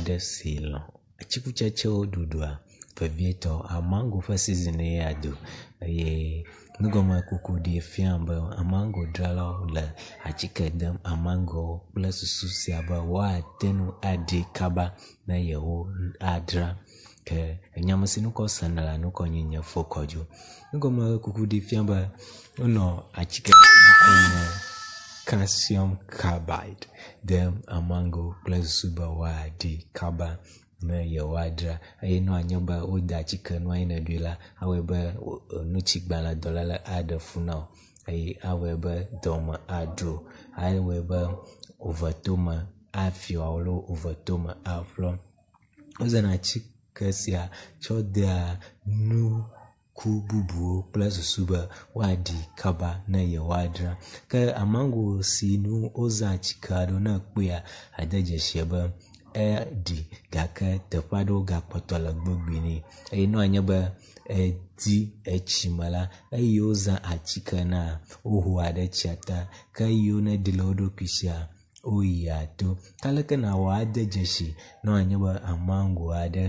aɖe si lɔ̃ atikutsetsewo ɖuɖua vevietɔ amango ƒe sizini ya do eye nugɔmekuku ɖee fia be amangodzralawo le atike dem amangoawo kple susu sia be woate ŋu aɖi kaba ne yewoadzra. Ke nye ame si ŋkɔ se nèle ŋkɔ nye nye Fokɔdzo. Nugɔmekuku ɖee fia be wonɔ atike calcium carbide dem amango kple susu be woaɖi kaba ne yewoadzra eye ne wòanye be wode atike nua ye nèɖui la, awɔe be ŋutigbalẽ dɔléle aɖe fu na wò eye awɔe be dɔme aɖu wò, awɔe be wòvetome afia wò alo wòvetome aƒlɔ. Wozãna atike sia tsɔ dea nuku bubuwo kple susu be woaɖi kaba ne yewoadzra. Ke amango si ŋu wozã atikea ɖo ne èkpɔea, ade dzesi be eɖi gake teƒe aɖewo gakpɔtɔ le gbogbui nɛ eye ne wòanye be edi etsi me la, eyi wozã atike na wohoa ɖe tsia ta ke eyiwo neɖi le wo ɖokui sia woyia to. Ke aleke nawɔ ade dzesi ne wòanye be amango aɖe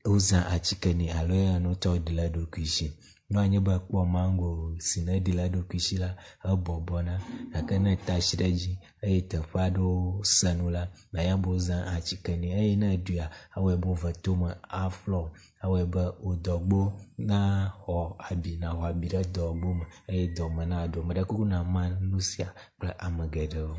wozã atike nɛ alo eya ŋutɔ ɖi le eɖokui si? Ne wòanye be ekpɔ mango si neɖi le eɖokui si la, ebɔbɔna gake ne ète asi ɖe edzi eye teƒe aɖewo sẽ nu la, nanya be wozã atike nɛ eye ne èɖuia, awɔe be wò vetome aflɔ, awɔe be wò dɔgbo naxɔ abi, nàxɔ abi ɖe dɔgbo me eye dɔme naɖo. Meɖe kuku nama nu sia kple ame geɖewo.